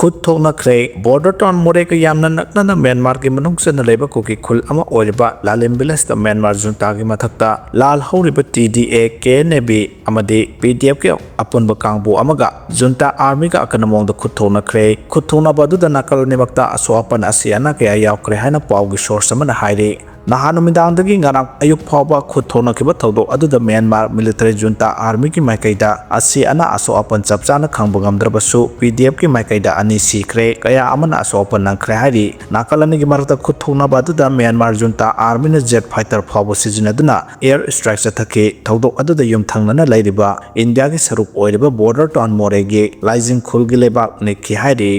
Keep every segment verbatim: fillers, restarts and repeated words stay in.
ꯈꯨꯠ ꯊꯣꯛꯅꯈ꯭ꯔꯦ꯫ Border town ꯃꯣꯔꯦꯒ ꯌꯥꯝꯅ ꯅꯛꯅꯅ ꯃ꯭ꯌꯥꯟꯃꯥꯔꯒꯤ ꯃꯅꯨꯡ ꯆꯟꯅ ꯂꯩꯕ ꯀꯨꯀꯤ ꯈꯨꯜ ꯑꯃ ꯑꯣꯏꯔꯤꯕ ꯂꯥꯂꯦꯝ ꯚꯤꯂꯦꯖꯇ ꯃ꯭ꯌꯥꯟꯃꯥꯔ ꯖꯨꯟꯇꯥꯒꯤ ꯃꯊꯛꯇ ꯂꯥꯜ ꯍꯧꯔꯤꯕ T D A K N A B ꯑꯃꯗꯤ P D F ꯀꯤ ꯑꯄꯨꯟꯕ ꯀꯥꯡꯕꯨ ꯑꯃꯒ ꯖꯨꯟꯇꯥ ꯑꯥꯔꯃꯤꯒ ꯑꯀꯟꯕ ꯃꯑꯣꯡꯗ ꯈꯨꯠ ꯊꯣꯛꯅꯈ꯭ꯔꯦ꯫ ꯈꯨꯠ ꯊꯣꯛꯅꯕ ꯑꯗꯨꯗ ꯅꯥꯀꯜ ꯑꯅꯤꯃꯛꯇ ꯑꯁꯣꯛ ꯑꯄꯟ ꯑꯁꯤ ꯑꯅꯥ ꯀꯌꯥ ꯌꯥꯎꯈ꯭ꯔꯦ ꯍꯥꯏꯅ ꯄꯥꯎꯒꯤ ꯁꯣꯔꯁ ꯑꯃꯅ ꯍꯥꯏꯔꯤ꯫ ꯅꯍꯥꯟ ꯅꯨꯃꯤꯗꯥꯡꯗꯒꯤ ꯉꯔꯥꯡ ꯑꯌꯨꯛ ꯐꯥꯎꯕ ꯈꯨꯠ ꯊꯣꯛꯅꯈꯤꯕ ꯊꯧꯗꯣꯛ ꯑꯗꯨꯗ ꯃ꯭ꯌꯥꯟꯃꯥꯔ ꯃꯤꯂꯤꯇꯔꯤ ꯖꯨꯟꯇꯥ ꯑꯥꯔꯃꯤꯒꯤ ꯃꯥꯏꯀꯩꯗ ꯑꯁꯤ ꯑꯅꯥ ꯑꯁꯣꯛ ꯑꯄꯟ ꯆꯞ ꯆꯥꯅ ꯈꯪꯕ ꯉꯝꯗ꯭ꯔꯕꯁꯨ, P D F ꯀꯤ ꯃꯥꯏꯀꯩꯗ ꯑꯅꯤ ꯁꯤꯈ꯭ꯔꯦ, ꯀꯌꯥ ꯑꯃꯅ ꯑꯁꯣꯛ ꯑꯄꯟ ꯅꯪꯈ꯭ꯔꯦ ꯍꯥꯏꯔꯤ꯫ ꯅꯥꯀꯜ ꯑꯅꯤꯒꯤ ꯃꯔꯛꯇ ꯈꯨꯠ ꯊꯣꯛꯅꯕ ꯑꯗꯨꯗ ꯃ꯭ꯌꯥꯟꯃꯥꯔ ꯖꯨꯟꯇꯥ ꯑꯥꯔꯃꯤꯅ ꯖꯦꯠ ꯐꯥꯏꯇꯔ ꯐꯥꯎꯕ ꯁꯤꯖꯤꯟꯅꯗꯨꯅ ꯑꯦꯌꯔ ꯁ꯭ꯇ꯭ꯔꯥꯏꯛ ꯆꯠꯊꯈꯤ꯫ ꯊꯧꯗꯣꯛ ꯑꯗꯨꯗ ꯌꯨꯝꯊꯪꯅꯅ ꯂꯩꯔꯤꯕ ꯏꯟꯗꯤꯌꯥꯒꯤ ꯁꯔꯨꯛ ꯑꯣꯏꯔꯤꯕ border town ꯃꯣꯔꯦꯒꯤ ꯂꯥꯏꯖꯤꯡ ꯈꯨꯜꯒꯤ ꯂꯩꯕꯥꯛ ꯅꯤꯛꯈꯤ ꯍꯥꯏꯔꯤ꯫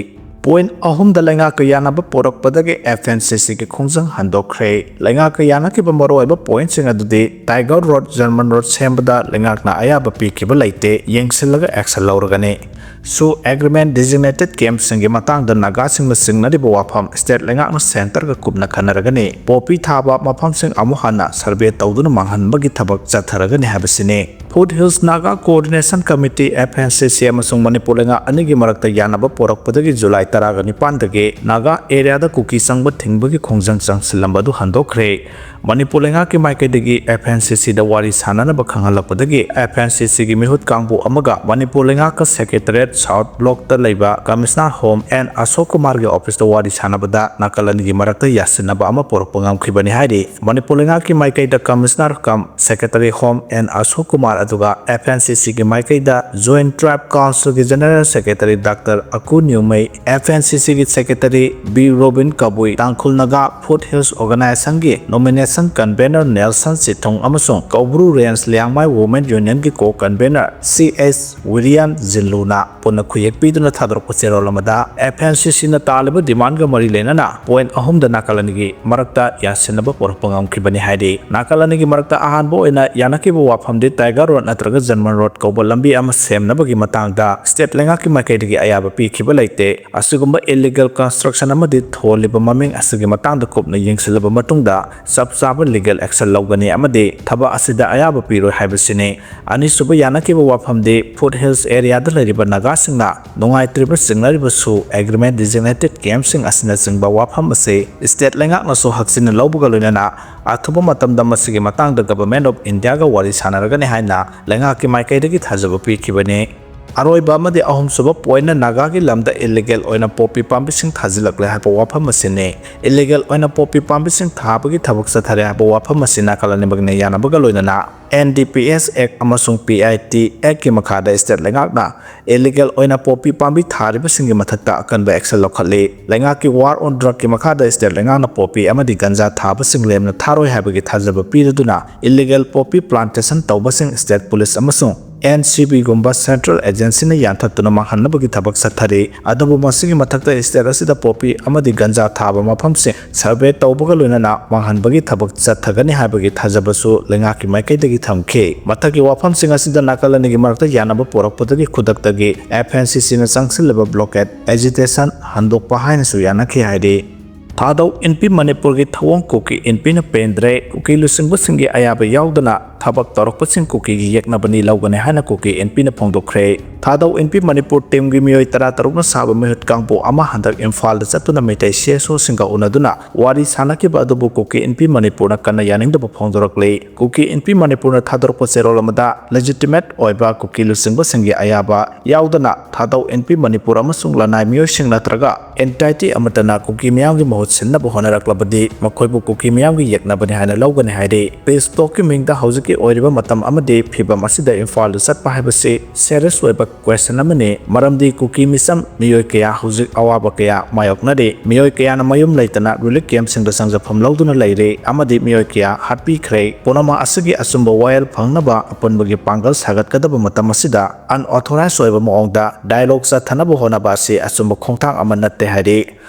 Point ꯑꯍꯨꯝꯗ ꯂꯩꯉꯥꯛꯀ ꯌꯥꯅꯕ ꯄꯣꯔꯛꯄꯗꯒꯤ F N C C ꯒꯤ ꯈꯣꯡꯖꯪ ꯍꯟꯗꯣꯛꯈ꯭ꯔꯦ꯫ ꯂꯩꯉꯥꯛꯀ ꯌꯥꯅꯈꯤꯕ ꯃꯔꯨꯑꯣꯏꯕ pointꯁꯤꯡ ꯑꯗꯨꯗꯤ Tiger Road, German Road ꯁꯦꯝꯕꯗ ꯂꯩꯉꯥꯛꯅ ꯑꯌꯥꯕ ꯄꯤꯈꯤꯕ ꯂꯩꯇꯦ, ꯌꯦꯡꯁꯤꯜꯂꯒ action ꯂꯧꯔꯒꯅꯤ꯫ ꯁꯨ agreement designated campꯁꯤꯡꯒꯤ ꯃꯇꯥꯡꯗ ꯅꯥꯒꯥꯁꯤꯡꯅ ꯆꯤꯡꯅꯔꯤꯕ ꯋꯥꯐꯝ state ꯂꯩꯉꯥꯛꯅ centreꯒ ꯀꯨꯞꯅ ꯈꯟꯅꯔꯒꯅꯤ꯫ ꯄꯣꯄꯤ ꯊꯥꯕ ꯃꯐꯝꯁꯤꯡ ꯑꯃꯨꯛ ꯍꯟꯅ survey ꯇꯧꯗꯨꯅ ꯃꯥꯡꯍꯟꯕꯒꯤ ꯊꯕꯛ ꯆꯠꯊꯔꯒꯅꯤ ꯍꯥꯏꯕꯁꯤꯅꯤ꯫ Foothills Naga Coordination Committee, F N C C, ꯑꯃꯁꯨꯡ ꯃꯅꯤꯄꯨꯔ ꯂꯩꯉꯥꯛ ꯑꯅꯤꯒꯤ ꯃꯔꯛꯇ ꯌꯥꯅꯕ ꯄꯣꯔꯛꯄꯗꯒꯤ ꯖꯨꯂꯥꯏ ꯇꯔꯥꯒ ꯅꯤꯄꯥꯟꯗꯒꯤ ꯅꯥꯒꯥ areaꯗ ꯀꯨꯀꯤ ꯆꯪꯕ ꯊꯤꯡꯕꯒꯤ ꯈꯣꯡꯖꯪ ꯆꯪꯁꯤꯜꯂꯝꯕ ꯑꯗꯨ ꯍꯟꯗꯣꯛꯈ꯭ꯔꯦ꯫ ꯃꯅꯤꯄꯨꯔ ꯂꯩꯉꯥꯛꯀꯤ ꯃꯥꯏꯀꯩꯗꯒꯤ F N C Cꯗ ꯋꯥꯔꯤ ꯁꯥꯅꯅꯕ ꯈꯪꯍꯜꯂꯛꯄꯗꯒꯤ F N C Cꯒꯤ ꯃꯤꯍꯨꯠ ꯀꯥꯡꯕꯨ ꯑꯃꯒ ꯃꯅꯤꯄꯨꯔ ꯂꯩꯉꯥꯛꯀ Secretariat South Blockꯇ ꯂꯩꯕ Commissioner Home N Ashok Kumarꯒꯤ officeꯇ ꯋꯥꯔꯤ ꯁꯥꯅꯕꯗ ꯅꯥꯀꯜ ꯑꯅꯤꯒꯤ ꯃꯔꯛꯇ ꯌꯥꯁꯤꯟꯅꯕ ꯑꯃ ꯄꯨꯔꯛꯄ ꯉꯝꯈꯤꯕꯅꯤ ꯍꯥꯏꯔꯤ꯫ ꯃꯅꯤꯄꯨꯔ ꯂꯩꯉꯥꯛꯀꯤ ꯃꯥꯏꯀꯩꯗ Commissioner cum Secretary Home N Ashok Kumar ꯑꯗꯨꯒ F N C Cꯒꯤ ꯃꯥꯏꯀꯩꯗ Joint Tribe Councilꯒꯤ General Secretary Doctor Aku Newmai, F N C Cꯒꯤ Secretary B Robin Kabui, ꯇꯥꯡꯈꯨꯜ Naga Foothills Organizationꯒꯤ Nomination Convener Nelson Chithung ꯑꯃꯁꯨꯡ ꯀꯧꯕ꯭ꯔꯨ Range Liangmai Women Unionꯒꯤ Co-Convener C S Wirian Jinluna ꯄꯨꯟꯅ ꯈꯨꯌꯦꯛ ꯄꯤꯗꯨꯅ ꯊꯥꯗꯣꯔꯛꯄ ꯆꯦꯔꯣꯜ ꯑꯃꯗ, F N C Cꯅ ꯇꯥꯜꯂꯤꯕ demandꯒ ꯃꯔꯤ ꯂꯩꯅꯅ point ꯑꯍꯨꯝꯗ ꯅꯥꯀꯜ ꯑꯅꯤꯒꯤ ꯃꯔꯛꯇ ꯌꯥꯁꯤꯟꯅꯕ ꯄꯨꯔꯛꯄ ꯉꯝꯈꯤꯕꯅꯤ ꯍꯥꯏꯔꯤ꯫ ꯅꯥꯀꯜ ꯑꯅꯤꯒꯤ ꯃꯔꯛꯇ ꯑꯍꯥꯟꯕ ꯑꯣꯏꯅ ꯌꯥꯅꯈꯤꯕ ꯋꯥꯐꯝꯗꯤ Tiger Road ꯅꯠꯇ꯭ꯔꯒ German Road ꯀꯧꯕ ꯂꯝꯕꯤ ꯑꯃ ꯁꯦꯝꯅꯕꯒꯤ ꯃꯇꯥꯡꯗ state ꯂꯩꯉꯥꯛꯀꯤ ꯃꯥꯏꯀꯩꯗꯒꯤ ꯑꯌꯥꯕ ꯄꯤꯈꯤꯕ ꯂꯩꯇꯦ꯫ ꯑꯁꯤꯒꯨꯝꯕ illegal construction ꯑꯃꯗꯤ ꯊꯣꯜꯂꯤꯕ ꯃꯃꯤꯡ ꯑꯁꯤꯒꯤ ꯃꯇꯥꯡꯗ ꯀꯨꯞꯅ ꯌꯦꯡꯁꯤꯜꯂꯕ ꯃꯇꯨꯡꯗ ꯆꯞ ꯆꯥꯕ legal action ꯂꯧꯒꯅꯤ ꯑꯃꯗꯤ ꯊꯕꯛ ꯑꯁꯤꯗ ꯑꯌꯥꯕ ꯄꯤꯔꯣꯏ ꯍꯥꯏꯕꯁꯤꯅꯤ꯫ ꯑꯅꯤꯁꯨꯕ ꯌꯥꯅꯈꯤꯕ ꯋꯥꯐꯝꯗꯤ Foothills areaꯗ ꯂꯩꯔꯤꯕ ꯅꯥꯒꯥ ꯁꯤꯡꯅ ꯅꯨꯡꯉꯥꯏꯇ꯭ꯔꯤꯕ ꯆꯤꯡꯅꯔꯤꯕꯁꯨ agreement designated campꯁꯤꯡ ꯑꯁꯤꯅꯆꯤꯡꯕ ꯋꯥꯐꯝ ꯑꯁꯤ state ꯂꯩꯉꯥꯛꯅꯁꯨ ꯍꯛꯆꯤꯟꯅ ꯂꯧꯕꯒ ꯂꯣꯏꯅꯅ ꯑꯊꯨꯕ ꯃꯇꯝꯗ ꯃꯁꯤꯒꯤ ꯃꯇꯥꯡꯗ Government of Indiaꯒ ꯋꯥꯔꯤ ꯁꯥꯟꯅꯔꯒꯅꯤ ꯍꯥꯏꯅ ꯂꯩꯉꯥꯛꯀꯤ ꯃꯥꯏꯀꯩꯗꯒꯤ ꯊꯥꯖꯕ ꯄꯤꯈꯤꯕꯅꯤ꯫ ꯑꯔꯣꯏꯕ ꯑꯃꯗꯤ ꯑꯍꯨꯝꯁꯨꯕ pointꯅ ꯅꯥꯒꯥꯒꯤ ꯂꯝꯗ illegal ꯑꯣꯏꯅ poppy ꯄꯥꯝꯕꯤꯁꯤꯡ ꯊꯥꯖꯤꯜꯂꯛꯂꯦ ꯍꯥꯏꯕ ꯋꯥꯐꯝ ꯑꯁꯤꯅꯤ꯫ Illegal ꯑꯣꯏꯅ poppy ꯄꯥꯝꯕꯤꯁꯤꯡ ꯊꯥꯕꯒꯤ ꯊꯕꯛ ꯆꯠꯊꯔꯦ ꯍꯥꯏꯕ ꯋꯥꯐꯝ ꯑꯁꯤ ꯅꯥꯒꯥꯂꯦꯟ ꯑꯅꯤꯃꯛꯅ ꯌꯥꯅꯕꯒ ꯂꯣꯏꯅꯅ N D P S Act ꯑꯃꯁꯨꯡ P I T Actꯀꯤ ꯃꯈꯥꯗ state ꯂꯩꯉꯥꯛꯅ illegal ꯑꯣꯏꯅ poppy ꯄꯥꯝꯕꯤ ꯊꯥꯔꯤꯕꯁꯤꯡꯒꯤ ꯃꯊꯛꯇ ꯑꯀꯟꯕ action ꯂꯧꯈꯠꯂꯤ꯫ ꯂꯩꯉꯥꯛꯀꯤ War on Drugꯀꯤ ꯃꯈꯥꯗ state ꯂꯩꯉꯥꯛꯅ poppy ꯑꯃꯗꯤ ꯒꯟꯖꯥ ꯊꯥꯕꯁꯤꯡ ꯂꯦꯝꯅ ꯊꯥꯔꯣꯏ ꯍꯥꯏꯕꯒꯤ ꯊꯥꯖꯕ ꯄꯤꯔꯗꯨꯅ illegal poppy plantation ꯇꯧꯕꯁꯤꯡ state police ꯑꯃꯁꯨꯡ N C Bꯒꯨꯝꯕ central agencyꯅ ꯌꯥꯟꯊꯠꯇꯨꯅ ꯃꯥꯡꯍꯟꯅꯕꯒꯤ ꯊꯕꯛ ꯆꯠꯊꯔꯤ꯫ ꯑꯗꯨꯕꯨ ꯃꯁꯤꯒꯤ ꯃꯊꯛꯇ state ꯑꯁꯤꯗ poppy ꯑꯃꯗꯤ ꯒꯟꯖꯥ ꯊꯥꯕ ꯃꯐꯝꯁꯤꯡ survey ꯇꯧꯕꯒ ꯂꯣꯏꯅꯅ ꯃꯥꯡꯍꯟꯕꯒꯤ ꯊꯕꯛ ꯆꯠꯊꯒꯅꯤ ꯍꯥꯏꯕꯒꯤ ꯊꯥꯖꯕꯁꯨ ꯂꯩꯉꯥꯛꯀꯤ ꯃꯥꯏꯀꯩꯗꯒꯤ ꯊꯝꯈꯤ꯫ ꯃꯊꯛꯀꯤ ꯋꯥꯐꯝꯁꯤꯡ ꯑꯁꯤꯗ ꯅꯥꯀꯜ ꯑꯅꯤꯒꯤ ꯃꯔꯛꯇ ꯌꯥꯅꯕ ꯄꯨꯔꯛꯄꯗꯒꯤ ꯈꯨꯗꯛꯇꯒꯤ F N C Cꯅ ꯆꯪꯁꯤꯜꯂꯤꯕ blockade agitation ꯍꯟꯗꯣꯛꯄ ꯍꯥꯏꯅꯁꯨ ꯌꯥꯅꯈꯤ ꯍꯥꯏꯔꯤ꯫ ꯊꯥꯗꯧ ꯏꯟꯄꯤ ꯃꯅꯤꯄꯨꯔꯒꯤ ꯊꯧꯑꯣꯡ ꯀꯨꯀꯤ ꯏꯟꯄꯤꯅ ꯄꯦꯟꯗ꯭ꯔꯦ꯫ ꯀꯨꯀꯤ ꯂꯨꯆꯤꯡꯕꯁꯤꯡꯒꯤ ꯑꯌꯥꯕ ꯌꯥꯎꯗꯅ ꯊꯕꯛ ꯇꯧꯔꯛꯄꯁꯤꯡ ꯀꯨꯀꯤꯒꯤ ꯌꯦꯛꯅꯕꯅꯤ ꯂꯧꯒꯅꯤ ꯍꯥꯏꯅ ꯀꯨꯀꯤ ꯏꯟꯄꯤꯅ ꯐꯣꯡꯗꯣꯛꯈ꯭ꯔꯦ꯫ ꯊꯥꯗꯧ ꯏꯟꯄꯤ ꯃꯅꯤꯄꯨꯔ teamꯒꯤ ꯃꯤꯑꯣꯏ ꯇꯔꯥ ꯇꯔꯨꯛꯅ ꯁꯥꯕ ꯃꯤꯍꯨꯠ ꯀꯥꯡꯕꯨ ꯑꯃ ꯍꯟꯗꯛ ꯏꯝꯐꯥꯜꯗ ꯆꯠꯇꯨꯅ ꯃꯩꯇꯩ C S Oꯁꯤꯡꯒ ꯎꯅꯗꯨꯅ ꯋꯥꯔꯤ ꯁꯥꯟꯅꯈꯤꯕ ꯑꯗꯨꯕꯨ ꯀꯨꯀꯤ ꯏꯟꯄꯤ ꯃꯅꯤꯄꯨꯔꯅ ꯀꯟꯅ ꯌꯥꯅꯤꯡꯗꯕ ꯐꯣꯡꯗꯣꯔꯛꯂꯤ꯫ ꯀꯨꯀꯤ ꯏꯟꯄꯤ ꯃꯅꯤꯄꯨꯔꯅ ꯊꯥꯗꯣꯔꯛꯄ ꯆꯦꯔꯣꯜ ꯑꯃꯗ legitimate ꯑꯣꯏꯕ ꯀꯨꯀꯤ ꯂꯨꯆꯤꯡꯕꯁꯤꯡꯒꯤ ꯑꯌꯥꯕ ꯌꯥꯎꯗꯅ ꯊꯥꯗꯧ ꯏꯟꯄꯤ ꯃꯅꯤꯄꯨꯔ ꯑꯃꯁꯨꯡ ꯂꯅꯥꯏ ꯃꯤꯑꯣꯏꯁꯤꯡ ꯅꯠꯇ꯭ꯔꯒ entity ꯑꯃꯠꯇꯅ ꯀꯨꯀꯤ ꯃꯤꯌꯥꯝꯒꯤ ꯃꯍꯨꯠ ꯁꯤꯟꯅꯕ ꯍꯣꯠꯅꯔꯛꯂꯕꯗꯤ ꯃꯈꯣꯏꯕꯨ ꯀꯨꯀꯤ ꯃꯤꯌꯥꯝꯒꯤ ꯌꯦꯛꯅꯕꯅꯤ ꯍꯥꯏꯅ ꯂꯧꯒꯅꯤ ꯍꯥꯏꯔꯤ꯫ Peace talkꯀꯤ ꯃꯤꯡꯗ ꯍꯧꯖꯤꯛꯀꯤ ꯑꯣꯏꯔꯤꯕ ꯃꯇꯝ ꯑꯃꯗꯤ ꯐꯤꯕꯝ ꯑꯁꯤꯗ ꯏꯝꯐꯥꯜꯗ ꯆꯠꯄ ꯍꯥꯏꯕꯁꯤ serious ꯑꯣꯏꯕ question ꯑꯃꯅꯤ, ꯃꯔꯝꯗꯤ ꯀꯨꯀꯤ ꯃꯤꯆꯝ ꯃꯤꯑꯣꯏ ꯀꯌꯥ ꯍꯧꯖꯤꯛ ꯑꯋꯥꯕ ꯀꯌꯥ ꯃꯥꯌꯣꯛꯅꯔꯤ꯫ ꯃꯤꯑꯣꯏ ꯀꯌꯥꯅ ꯃꯌꯨꯝ ꯂꯩꯇꯅ relief campꯁꯤꯡꯗ ꯆꯪꯖꯐꯝ ꯂꯧꯗꯨꯅ ꯂꯩꯔꯤ ꯑꯃꯗꯤ ꯃꯤꯑꯣꯏ ꯀꯌꯥ ꯍꯥꯠꯄꯤꯈ꯭ꯔꯦ꯫ ꯄꯨꯝꯅꯃꯛ ꯑꯁꯤꯒꯤ ꯑꯆꯨꯝꯕ ꯋꯥꯌꯦꯜ ꯐꯪꯅꯕ ꯑꯄꯨꯟꯕꯒꯤ ꯄꯥꯡꯒꯜ ꯁꯥꯒꯠꯀꯗꯕ ꯃꯇꯝ ꯑꯁꯤꯗ unauthorized ꯑꯣꯏꯕ ꯃꯑꯣꯡꯗ dialogue ꯆꯠꯊꯅꯕ ꯍꯣꯠꯅꯕ ꯑꯁꯤ ꯑꯆꯨꯝꯕ ꯈꯣꯡꯊꯥꯡ ꯑꯃ ꯅꯠꯇꯦ ꯍꯥꯏꯔꯤ꯫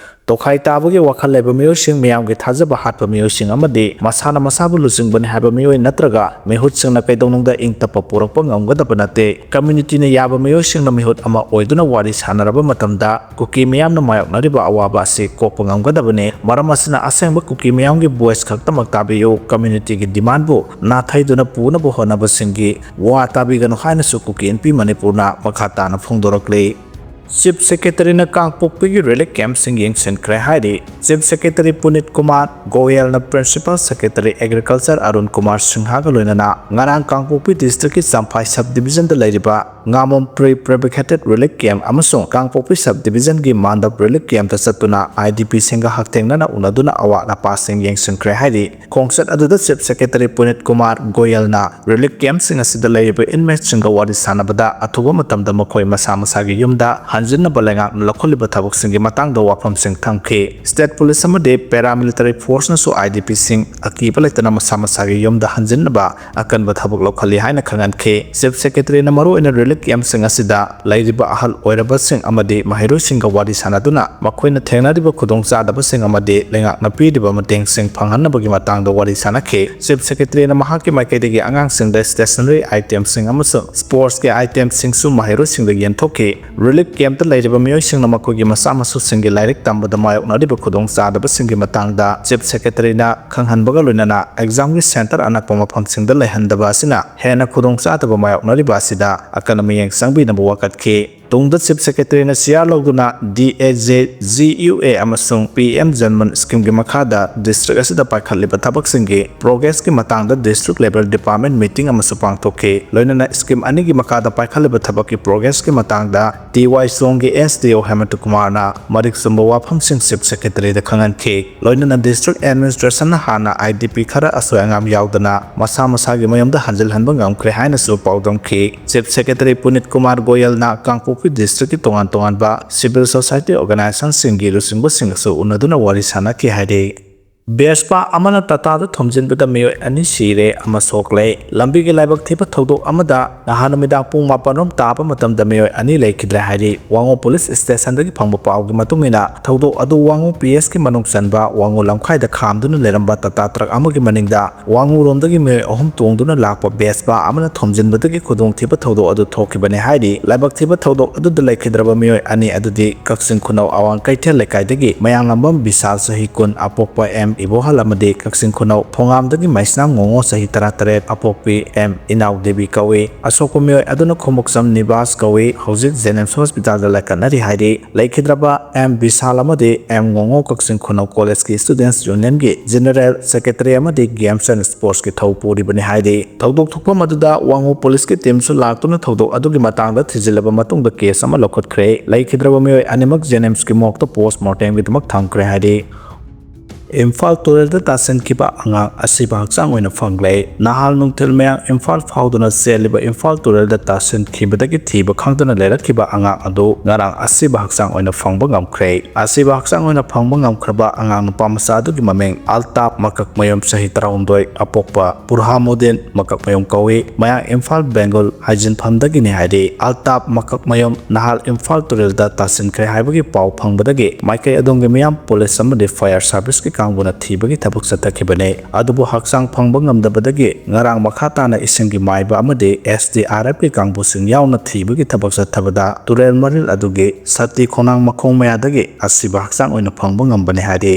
ꯇꯣꯈꯥꯏ ꯇꯥꯕꯒꯤ ꯋꯥꯈꯜ ꯂꯩꯕ ꯃꯤꯑꯣꯏꯁꯤꯡ, ꯃꯤꯌꯥꯝꯒꯤ ꯊꯥꯖꯕ ꯍꯥꯠꯄ ꯃꯤꯑꯣꯏꯁꯤꯡ ꯑꯃꯗꯤ ꯃꯁꯥꯅ ꯃꯁꯥꯕꯨ ꯂꯨꯆꯤꯡꯕꯅꯤ ꯍꯥꯏꯕ ꯃꯤꯑꯣꯏ ꯅꯠꯇ꯭ꯔꯒ ꯃꯤꯍꯨꯠꯁꯤꯡꯅ ꯀꯩꯗꯧꯅꯨꯡꯗ ꯏꯪ ꯇꯞꯄ ꯄꯨꯔꯛꯄ ꯉꯝꯒꯗꯕ ꯅꯠꯇꯦ꯫ Communityꯅ ꯌꯥꯕ ꯃꯤꯑꯣꯏꯁꯤꯡꯅ ꯃꯤꯍꯨꯠ ꯑꯃ ꯑꯣꯏꯗꯨꯅ ꯋꯥꯔꯤ ꯁꯥꯟꯅꯔꯕ ꯃꯇꯝꯗ ꯀꯨꯀꯤ ꯃꯤꯌꯥꯝꯅ ꯃꯥꯌꯣꯛꯅꯔꯤꯕ ꯑꯋꯥꯕ ꯑꯁꯤ ꯀꯣꯛꯄ ꯉꯝꯒꯗꯕꯅꯤ꯫ ꯃꯔꯝ ꯑꯁꯤꯅ ꯑꯁꯦꯡꯕ ꯀꯨꯀꯤ ꯃꯤꯌꯥꯝꯒꯤ voice ꯈꯛꯇꯃꯛ ꯇꯥꯕꯤꯌꯨ꯫ Communityꯒꯤ demandꯕꯨ ꯅꯥꯊꯩꯗꯨꯅ ꯄꯨꯅꯕ ꯍꯣꯠꯅꯕꯁꯤꯡꯒꯤ ꯋꯥ ꯇꯥꯕꯤꯒꯅꯨ ꯍꯥꯏꯅꯁꯨ ꯀꯨꯀꯤ ꯏꯟꯄꯤ ꯃꯅꯤꯄꯨꯔꯅ ꯃꯈꯥ ꯇꯥꯅ ꯐꯣꯡꯗꯣꯔꯛꯂꯤ꯫ Chief Secretaryꯅ ꯀꯥꯡꯄꯣꯛꯄꯤꯒꯤ relief campꯁꯤꯡ ꯌꯦꯡꯁꯤꯟꯈ꯭ꯔꯦ ꯍꯥꯏꯔꯤ꯫ Chief Secretary ꯄꯨꯅꯤꯠ Kumar ꯒꯣꯌꯦꯜꯅ Principal Secretary Agriculture Arun Kumar ꯁꯤꯡꯍꯒ ꯂꯣꯏꯅꯅ ꯉꯔꯥꯡ ꯀꯥꯡꯄꯣꯛꯄꯤ districtꯀꯤ ꯆꯝꯐꯥꯏ subdivisionꯗ ꯂꯩꯔꯤꯕ ꯉꯥꯃꯣꯝ pre fabricated relief camp ꯑꯃꯁꯨꯡ ꯀꯥꯡꯄꯣꯛꯄꯤ subdivisionꯒꯤ ꯃꯥꯟꯗꯞ relief campꯇ ꯆꯠꯇꯨꯅ IDPꯁꯤꯡꯒ ꯍꯛꯊꯦꯡꯅꯅ ꯎꯅꯗꯨꯅ ꯑꯋꯥꯠ ꯑꯄꯥꯁꯤꯡ ꯌꯦꯡꯁꯤꯟꯈ꯭ꯔꯦ ꯍꯥꯏꯔꯤ꯫ ꯈꯣꯡꯆꯠ ꯑꯗꯨꯗ Chief Secretary ꯄꯨꯅꯤꯠ ꯀꯨꯃꯥꯔ ꯒꯣꯌꯜꯅ relief campꯁꯤꯡ ꯑꯁꯤꯗ ꯂꯩꯔꯤꯕ inmateꯁꯤꯡꯒ ꯋꯥꯔꯤ ꯁꯥꯟꯅꯕꯗ ꯑꯊꯨꯕ ꯃꯇꯝꯗ ꯃꯈꯣꯏ ꯃꯁꯥ ꯃꯁꯥꯒꯤ ꯌꯨꯝꯗ ꯍꯟꯖꯤꯟꯅꯕ ꯂꯩꯉꯥꯛꯅ ꯂꯧꯈꯠꯂꯤꯕ ꯊꯕꯛꯁꯤꯡꯒꯤ ꯃꯇꯥꯡꯗ ꯋꯥꯐꯝꯁꯤꯡ ꯊꯝꯈꯤ꯫ State Police ꯑꯃꯗꯤ paramilitary forceꯅꯁꯨ IDPꯁꯤꯡ ꯑꯀꯤꯕ ꯂꯩꯇꯅ ꯃꯁꯥ ꯃꯁꯥꯒꯤ ꯌꯨꯝꯗ ꯍꯟꯖꯤꯟꯅꯕ ꯑꯀꯟꯕ ꯊꯕꯛ ꯂꯧꯈꯠꯂꯤ ꯍꯥꯏꯅ ꯈꯪꯍꯟꯈꯤ꯫ Chief Secretaryꯅ ꯃꯔꯨꯑꯣꯏꯅ relief campꯁꯤꯡ ꯑꯁꯤꯗ ꯂꯩꯔꯤꯕ ꯑꯍꯜ ꯑꯣꯏꯔꯕꯁꯤꯡ ꯑꯃꯗꯤ ꯃꯍꯩꯔꯣꯏꯁꯤꯡꯒ ꯋꯥꯔꯤ ꯁꯥꯟꯅꯗꯨꯅ ꯃꯈꯣꯏꯅ ꯊꯦꯡꯅꯔꯤꯕ ꯈꯨꯗꯣꯡꯆꯥꯗꯕꯁꯤꯡ ꯑꯃꯗꯤ ꯂꯩꯉꯥꯛꯅ ꯄꯤꯔꯤꯕ ꯃꯇꯦꯡꯁꯤꯡ ꯐꯪꯍꯟꯅꯕꯒꯤ ꯃꯇꯥꯡꯗ ꯋꯥꯔꯤ ꯁꯥꯟꯅꯈꯤ꯫ Chief Secretaryꯅ ꯃꯍꯥꯛꯀꯤ ꯃꯥꯏꯀꯩꯗꯒꯤ ꯑꯉꯥꯡꯁꯤꯡꯗ stationery itemꯁꯤꯡ ꯑꯃꯁꯨꯡ sportsꯀꯤ itemꯁꯤꯡꯁꯨ ꯃꯍꯩꯔꯣꯏꯁꯤꯡꯗ ꯌꯦꯟꯊꯣꯛꯈꯤ꯫ Relief campꯇ ꯂꯩꯔꯤꯕ ꯃꯤꯑꯣꯏꯁꯤꯡꯅ ꯃꯈꯣꯏꯒꯤ ꯃꯆꯥ ꯃꯁꯨꯁꯤꯡꯒꯤ ꯂꯥꯏꯔꯤꯛ ꯇꯝꯕꯗ ꯃꯥꯌꯣꯛꯅꯔꯤꯕ ꯈꯨꯗꯣꯡꯆꯥꯗꯕꯁꯤꯡꯒꯤ ꯃꯇꯥꯡꯗ Chief Secretaryꯅ ꯈꯪꯍꯟꯕꯒ ꯂꯣꯏꯅꯅ examꯒꯤ centre ꯑꯅꯛꯄ ꯃꯐꯝꯁꯤꯡꯗ ꯂꯩꯍꯟꯗꯕ ꯑꯁꯤꯅ ꯍꯦꯟꯅ ꯈꯨꯗꯣꯡꯆꯥꯗꯕ ꯃꯥꯌꯣꯛꯅꯔꯤꯕ ꯑꯁꯤꯗ ꯑꯀꯟꯕ ꯃꯤꯠꯌꯦꯡ ꯆꯪꯕꯤꯅꯕ ꯋꯥꯀꯠꯈꯤ꯫ ꯇꯨꯡꯗ Chief Secretaryꯅ chair ꯂꯧꯗꯨꯅ DAJGUA ꯑꯃꯁꯨꯡ PM JANMAN schemeꯒꯤ ꯃꯈꯥꯗ district ꯑꯁꯤꯗ ꯄꯥꯏꯈꯠꯂꯤꯕ ꯊꯕꯛꯁꯤꯡꯒꯤ progressꯀꯤ ꯃꯇꯥꯡꯗ district level department meeting ꯑꯃꯁꯨ ꯄꯥꯡꯊꯣꯛꯈꯤ꯫ ꯂꯣꯏꯅꯅ scheme ꯑꯅꯤꯒꯤ ꯃꯈꯥꯗ ꯄꯥꯏꯈꯠꯂꯤꯕ ꯊꯕꯛꯀꯤ progressꯀꯤ ꯃꯇꯥꯡꯗ ꯇꯤ ꯋꯥꯏ ꯁꯣꯡꯒꯤ SDO ꯍꯦꯃꯟꯇ ꯀꯨꯃꯥꯔꯅ ꯃꯔꯤꯛ ꯆꯨꯝꯕ ꯋꯥꯐꯝꯁꯤꯡ Chief Secretaryꯗ ꯈꯪꯍꯟꯈꯤ꯫ ꯂꯣꯏꯅꯅ district administrationꯅ ꯍꯥꯟꯅ IDP ꯈꯔ ꯑꯁꯣꯏ ꯑꯉꯥꯝ ꯌꯥꯎꯗꯅ ꯃꯁꯥ ꯃꯁꯥꯒꯤ ꯃꯌꯨꯝꯗ ꯍꯟꯖꯤꯜꯍꯟꯕ ꯉꯝꯈ꯭ꯔꯦ ꯍꯥꯏꯅꯁꯨ ꯄꯥꯎꯗꯝꯈꯤ꯫ Chief Secretary ꯄꯨꯅꯤꯠ ꯀꯨꯃꯥꯔ ꯒꯣꯌꯜꯅ ꯀꯥꯡꯄꯣꯛꯄꯤ districtꯀꯤ ꯇꯣꯉꯥꯟ ꯇꯣꯉꯥꯟꯕ civil society organizationꯁꯤꯡꯒꯤ ꯂꯨꯆꯤꯡꯕꯁꯤꯡꯒꯁꯨ ꯎꯅꯗꯨꯅ ꯋꯥꯔꯤ ꯁꯥꯟꯅꯈꯤ ꯍꯥꯏꯔꯤ꯫ ꯚꯦꯁꯄꯥ ꯑꯃꯅ ꯇꯥꯇꯥꯗ ꯊꯣꯝꯖꯤꯟꯕꯗ ꯃꯤꯑꯣꯏ ꯑꯅꯤ ꯁꯤꯔꯦ ꯑꯃ ꯁꯣꯛꯂꯦ꯫ ꯂꯝꯕꯤꯒꯤ ꯂꯥꯏꯕꯛ ꯊꯤꯕ ꯊꯧꯗꯣꯛ ꯑꯃꯗ ꯅꯍꯥꯟ ꯅꯨꯃꯤꯗꯥꯡ ꯄꯨꯡ ꯃꯥꯄꯟ ꯔꯣꯝ ꯇꯥꯕ ꯃꯇꯝꯗ ꯃꯤꯑꯣꯏ ꯑꯅꯤ ꯂꯩꯈꯤꯗ꯭ꯔꯦ ꯍꯥꯏꯔꯤ ꯋꯥꯉꯨ ꯄꯨꯂꯤꯁ ꯁ꯭ꯇꯦꯁꯟꯗꯒꯤ ꯐꯪꯕ ꯄꯥꯎꯒꯤ ꯃꯇꯨꯡ ꯏꯟꯅ꯫ ꯊꯧꯗꯣꯛ ꯑꯗꯨ ꯋꯥꯉꯨ ꯄꯤ ꯑꯦꯁꯀꯤ ꯃꯅꯨꯡ ꯆꯟꯕ ꯋꯥꯉꯨ ꯂꯝꯈꯥꯏꯗ ꯈꯥꯝꯗꯨꯅ ꯂꯩꯔꯝꯕ ꯇꯥꯇꯥ ꯇ꯭ꯔꯛ ꯑꯃꯒꯤ ꯃꯅꯤꯡꯗ ꯋꯥꯉꯨꯔꯣꯝꯗꯒꯤ ꯃꯤꯑꯣꯏ ꯑꯍꯨꯝ ꯇꯣꯡꯗꯨꯅ ꯂꯥꯛꯄ ꯚꯦꯁꯄꯥ ꯑꯃꯅ ꯊꯣꯝꯖꯤꯟꯕꯗꯒꯤ ꯈꯨꯗꯣꯡꯊꯤꯕ ꯊꯧꯗꯣꯛ ꯑꯗꯨ ꯊꯣꯛꯈꯤꯕꯅꯤ ꯍꯥꯏꯔꯤ꯫ ꯂꯥꯏꯕꯛ ꯊꯤꯕ ꯊꯧꯗꯣꯛ ꯑꯗꯨꯗ ꯂꯩꯈꯤꯗ꯭ꯔꯕ ꯃꯤꯑꯣꯏ ꯑꯅꯤ ꯑꯗꯨꯗꯤ ꯀꯛꯆꯤꯡ ꯈꯨꯅꯧ ꯑꯋꯥꯡ ꯀꯩꯊꯦꯜ ꯂꯩꯀꯥꯏꯗꯒꯤ ꯃꯌꯥꯡꯂꯝꯕꯝ ꯕꯤꯁꯥꯜ, ꯆꯍꯤ ꯀꯨꯟ, ꯑꯄꯣꯛꯄ ꯑꯦꯝ ꯏꯕꯣꯍꯜ, ꯑꯃꯗꯤ ꯀꯛꯆꯤꯡ ꯈꯨꯅꯧ ꯐꯣꯉꯥꯝꯗꯒꯤ ꯃꯩꯁꯅꯥꯝ ꯉꯣꯉꯣ, ꯆꯍꯤ ꯇꯔꯥꯇꯔꯦꯠ, ꯑꯄꯣꯛꯄꯤ ꯑꯦꯝ ꯏꯅꯥꯎ ꯗꯦꯕꯤ ꯀꯧꯏ꯫ ꯑꯁꯣꯛꯄ ꯃꯤꯑꯣꯏ ꯑꯗꯨꯅ ꯈꯣꯡꯎꯞꯁꯝ ꯅꯤꯕꯥꯁ ꯀꯧꯏ, ꯍꯧꯖꯤꯛ ꯖꯦꯅꯤꯝꯁ ꯍꯣꯁꯄꯤꯇꯥꯜꯗ ꯂꯥꯏꯀꯠꯅꯔꯤ ꯍꯥꯏꯔꯤ꯫ ꯂꯩꯈꯤꯗ꯭ꯔꯕ ꯑꯦꯝ ꯕꯤꯁꯥꯜ ꯑꯃꯗꯤ ꯑꯦꯝ ꯉꯣꯉꯣ ꯀꯛꯆꯤꯡ ꯈꯨꯅꯧ ꯀꯣꯂꯦꯖꯀꯤ ꯁ꯭ꯇꯨꯗꯦꯟꯠꯁ ꯌꯨꯅꯤꯌꯟꯒꯤ ꯖꯦꯅꯔꯦꯜ ꯁꯦꯀ꯭ꯔꯦꯇꯔꯤ ꯑꯃꯗꯤ ꯒꯦꯝꯁ ꯑꯦꯟ ꯁ꯭ꯄꯣꯔꯠꯁꯀꯤ ꯊꯧ ꯄꯨꯔꯤꯕꯅꯤ ꯍꯥꯏꯔꯤ꯫ ꯊꯧꯗꯣꯛ ꯊꯣꯛꯐꯝ ꯑꯗꯨꯗ ꯋꯥꯉꯨ ꯄꯨꯂꯤꯁꯀꯤ ꯇꯤꯝꯁꯨ ꯂꯥꯛꯇꯨꯅ ꯊꯧꯗꯣꯛ ꯑꯗꯨꯒꯤ ꯃꯇꯥꯡꯗ ꯊꯤꯖꯤꯜꯂꯕ ꯃꯇꯨꯡꯗ ꯀꯦꯁ ꯑꯃ ꯂꯧꯈꯠꯈ꯭ꯔꯦ꯫ ꯂꯩꯈꯤꯗ꯭ꯔꯕ ꯃꯤꯑꯣꯏ ꯑꯅꯤꯃꯛ ꯖꯦꯅꯤꯝꯁꯀꯤ ꯃꯣꯔꯒꯇ ꯄꯣꯁꯠꯃꯣꯔꯇꯦꯝꯒꯤꯗꯃꯛ ꯊꯝꯈ꯭ꯔꯦ ꯍꯥꯏꯔꯤ꯫ ꯏꯝꯐꯥꯜ ꯇꯨꯔꯦꯜꯗ ꯇꯥꯁꯤꯟꯈꯤꯕ ꯑꯉꯥꯡ ꯑꯁꯤꯕ ꯍꯛꯆꯥꯡ ꯑꯣꯏꯅ ꯐꯪꯂꯦ꯫ ꯅꯍꯥꯜ ꯅꯨꯡꯊꯤꯜ ꯃꯌꯥꯡ ꯏꯝꯐꯥꯜ ꯐꯥꯎꯗꯨꯅ ꯆꯦꯜꯂꯤꯕ ꯏꯝꯐꯥꯜ ꯇꯨꯔꯦꯜꯗ ꯇꯥꯁꯤꯟꯈꯤꯕꯗꯒꯤ ꯊꯤꯕ ꯈꯪꯗꯅ ꯂꯩꯔꯛꯈꯤꯕ ꯑꯉꯥꯡ ꯑꯗꯨ ꯉꯔꯥꯡ ꯑꯁꯤꯕ ꯍꯛꯆꯥꯡ ꯑꯣꯏꯅ ꯐꯪꯕ ꯉꯝꯈ꯭ꯔꯦ꯫ ꯑꯁꯤꯕ ꯍꯛꯆꯥꯡ ꯑꯣꯏꯅ ꯐꯪꯕ ꯉꯝꯈ꯭ꯔꯕ ꯑꯉꯥꯡ ꯅꯨꯄꯥ ꯃꯆꯥ ꯑꯗꯨꯒꯤ ꯃꯃꯤꯡ ꯑꯜꯇꯥꯞ ꯃꯀꯛꯃꯌꯨꯝ, ꯆꯍꯤ ꯇꯔꯥꯍꯨꯝꯗꯣꯏ, ꯑꯄꯣꯛꯄ ꯕꯨꯔꯍꯥꯃꯨꯗꯤꯟ ꯃꯀꯛꯃꯌꯨꯝ ꯀꯧꯏ꯫ ꯃꯌꯥꯡ ꯏꯝꯐꯥꯜ ꯕꯦꯡꯒꯜ ꯍꯥꯏꯖꯤꯟꯐꯝꯗꯒꯤꯅꯤ ꯍꯥꯏꯔꯤ꯫ ꯑꯜꯇꯥꯞ ꯃꯀꯛꯃꯌꯨꯝ ꯅꯍꯥꯜ ꯏꯝꯐꯥꯜ ꯇꯨꯔꯦꯜꯗ ꯇꯥꯁꯤꯟꯈ꯭ꯔꯦ ꯍꯥꯏꯕꯒꯤ ꯄꯥꯎ ꯐꯪꯕꯗꯒꯤ ꯃꯥꯏꯀꯩ ꯑꯗꯣꯝꯒꯤ ꯃꯤꯌꯥꯝ ꯄꯨꯂꯤꯁ ꯑꯃꯗꯤ ꯐꯥꯌꯔ ꯁꯥꯔꯚꯤꯁꯀꯤ ꯀꯥꯡꯕꯨꯅ ꯊꯤꯕꯒꯤ ꯊꯕꯛ ꯆꯠꯊꯈꯤꯕꯅꯤ꯫ ꯑꯗꯨꯕꯨ ꯍꯛꯆꯥꯡ ꯐꯪꯕ ꯉꯝꯗꯕꯗꯒꯤ ꯉꯔꯥꯡ ꯃꯈꯥ ꯇꯥꯅ ꯏꯁꯤꯡꯒꯤ ꯃꯥꯏꯕ ꯑꯃꯗꯤ ꯑꯦꯁ ꯗꯤ ꯑꯥꯔ ꯑꯦꯐꯀꯤ ꯀꯥꯡꯕꯨꯁꯤꯡ ꯌꯥꯎꯅ ꯊꯤꯕꯒꯤ ꯊꯕꯛ ꯆꯠꯊꯕꯗ ꯇꯨꯔꯦꯜ ꯃꯔꯤꯜ ꯑꯗꯨꯒꯤ ꯁꯇꯤ ꯈꯣꯡꯅꯥꯡ ꯃꯈꯣꯡ ꯃꯌꯥꯗꯒꯤ ꯑꯁꯤꯕ ꯍꯛꯆꯥꯡ ꯑꯣꯏꯅ ꯐꯪꯕ ꯉꯝꯕꯅꯤ ꯍꯥꯏꯔꯤ꯫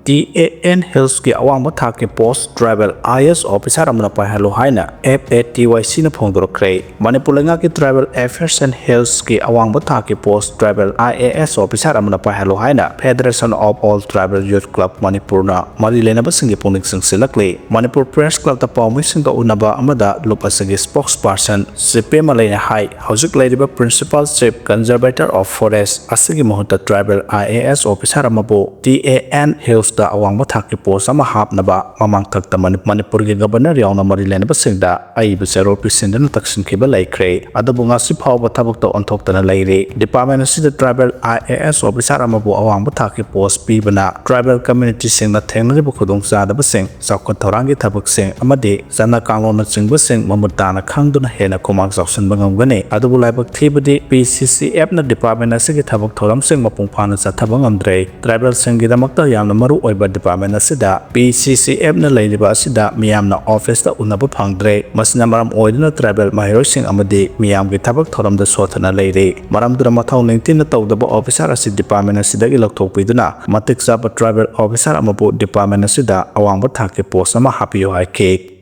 ꯇꯤ ꯑꯦ ꯑꯦꯟ ꯍꯤꯜꯁꯀꯤ ꯑꯋꯥꯡꯕ ꯊꯥꯛꯀꯤ post tribal I A S officer ꯑꯃꯅ ꯄꯥꯏꯍꯜꯂꯨ ꯍꯥꯏꯅ ꯑꯦꯐ ꯑꯦ ꯇꯤ ꯋꯥꯏ ꯁꯤꯅ ꯐꯣꯡꯗꯣꯔꯛꯈ꯭ꯔꯦ꯫ ꯃꯅꯤꯄꯨꯔ ꯂꯩꯉꯥꯛꯀꯤ ꯇ꯭ꯔꯥꯏꯕꯦꯜ ꯑꯦꯐꯤꯌꯔꯁ ꯑꯦꯟ ꯍꯤꯜꯁꯀꯤ ꯑꯋꯥꯡꯕ ꯊꯥꯛꯀꯤ post tribal I A S officer ꯑꯃꯅ ꯄꯥꯏꯍꯜꯂꯨ ꯍꯥꯏꯅ Federation of All Tribal Youth Club ꯃꯅꯤꯄꯨꯔꯅ ꯃꯔꯤ ꯂꯩꯅꯕꯁꯤꯡꯒꯤ ꯄꯨꯛꯅꯤꯡ ꯆꯤꯡꯁꯤꯜꯂꯛꯂꯤ꯫ ꯃꯅꯤꯄꯨꯔ ꯄ꯭ꯔꯦꯁ ꯀ꯭ꯂꯕꯇ ꯄꯥꯎꯃꯤꯁꯤꯡꯒ ꯎꯅꯕ ꯑꯃꯗ ꯂꯨꯞ ꯑꯁꯤꯒꯤ ꯁ꯭ꯄꯣꯛꯁ ꯄꯥꯔꯁꯟ ꯁꯤꯄꯦꯝ ꯃꯂꯩꯅ ꯍꯥꯏ, ꯍꯧꯖꯤꯛ ꯂꯩꯔꯤꯕ Principal Chief Conservator of Forest ꯑꯁꯤꯒꯤ ꯃꯍꯨꯠꯇ tribal I A S officer ꯑꯃꯕꯨ ꯇꯤ ꯑꯦ ꯑꯦꯟ ꯍꯤꯜꯁ ꯊꯕꯛꯇ ꯑꯋꯥꯡꯕ ꯊꯥꯛꯀꯤ ꯄꯣꯁ ꯑꯃ ꯍꯥꯞꯅꯕ ꯃꯃꯥꯡꯊꯛꯇ ꯃꯅꯤ-, ꯃꯅꯤꯄꯨꯔꯒꯤ ꯒꯕꯔꯅꯔ ꯌꯥꯎꯅ ꯃꯔꯤ ꯂꯩꯅꯕꯁꯤꯡꯗ ꯑꯏꯕ ꯆꯦꯔꯣꯜ ꯄꯤꯁꯤꯟꯗꯨꯅ ꯇꯛꯁꯤꯟꯈꯤꯕ ꯂꯩꯈ꯭ꯔꯦ꯫ ꯑꯗꯨꯕꯨ ꯉꯁꯤ ꯐꯥꯎꯕ ꯊꯕꯛꯇ ꯑꯣꯟꯊꯣꯛꯇꯅ ꯂꯩꯔꯤ꯫ ꯗꯤꯄꯥꯔꯠꯃꯦꯟ ꯑꯁꯤꯗ tribal I A S officer ꯑꯃꯕꯨ ꯑꯋꯥꯡꯕ ꯊꯥꯛꯀꯤ ꯄꯣꯁ ꯄꯤꯕꯅ ꯇ꯭ꯔꯥꯏꯕꯦꯜ ꯀꯝꯌꯨꯅꯤꯇꯤꯁꯤꯡꯅ ꯊꯦꯡꯅꯔꯤꯕ ꯈꯨꯗꯣꯡꯆꯥꯗꯕꯁꯤꯡ, ꯆꯥꯎꯈꯠ ꯊꯧꯔꯥꯡꯒꯤ ꯊꯕꯛꯁꯤꯡ ꯑꯃꯗꯤ ꯆꯠꯅ ꯀꯥꯡꯂꯣꯟꯅꯆꯤꯡꯕꯁꯤꯡ ꯃꯃꯨꯠ ꯇꯥꯅ ꯈꯪꯗꯨꯅ ꯍꯦꯟꯅ ꯈꯨꯃꯥꯡ ꯆꯥꯎꯁꯤꯟꯕ ꯉꯝꯒꯅꯤ꯫ ꯑꯗꯨꯕꯨ ꯂꯥꯏꯕꯛ ꯊꯤꯕꯗꯤ, ꯄꯤ ꯁꯤ ꯁꯤ ꯑꯦꯐꯅ ꯗꯤꯄꯥꯔꯠꯃꯦꯟ ꯑꯁꯤꯒꯤ ꯊꯕꯛ ꯊꯧꯔꯝꯁꯤꯡ ꯃꯄꯨꯡ ꯐꯥꯅ ꯆꯠꯊꯕ ꯉꯝꯗ꯭ꯔꯦ꯫ ꯇ꯭ꯔꯥꯏꯕꯦꯜꯁꯤꯡꯒꯤꯗꯃꯛꯇ ꯌꯥꯝꯅ ꯃꯔꯨ ꯑꯣꯏꯕ ꯗꯤꯄꯥꯔꯠꯃꯦꯟ ꯑꯁꯤꯗ ꯄꯤ ꯁꯤ ꯁꯤ ꯑꯦꯐꯅ ꯂꯩꯔꯤꯕ ꯑꯁꯤꯗ ꯃꯤꯌꯥꯝꯅ ꯑꯣꯐꯤꯁꯇ ꯎꯅꯕ ꯐꯪꯗ꯭ꯔꯦ꯫ ꯃꯁꯤꯅ ꯃꯔꯝ ꯑꯣꯏꯗꯨꯅ ꯇ꯭ꯔꯥꯏꯕꯦꯜ ꯃꯍꯩꯔꯣꯏꯁꯤꯡ ꯑꯃꯗꯤ ꯃꯤꯌꯥꯝꯒꯤ ꯊꯕꯛ ꯊꯧꯔꯝꯗ ꯁꯣꯠꯊꯅ ꯂꯩꯔꯤ꯫ ꯃꯔꯝꯗꯨꯅ ꯃꯊꯧ ꯅꯤꯡꯊꯤꯅ ꯇꯧꯗꯕ ꯑꯣꯐꯤꯁꯥꯔ ꯑꯁꯤ ꯗꯤꯄꯥꯔꯠꯃꯦꯟ ꯑꯁꯤꯗꯒꯤ ꯂꯧꯊꯣꯛꯄꯤꯗꯨꯅ ꯃꯇꯤꯛ ꯆꯥꯕ ꯇ꯭ꯔꯥꯏꯕꯦꯜ ꯑꯣꯐꯤꯁꯥꯔ ꯑꯃꯕꯨ ꯗꯤꯄꯥꯔꯠꯃꯦꯟ ꯑꯁꯤꯗ ꯑꯋꯥꯡꯕ ꯊꯥꯛꯀꯤ ꯄꯣꯁ ꯑꯃ ꯍꯥꯞꯄꯤꯌꯨ ꯍꯥꯏꯈꯤ꯫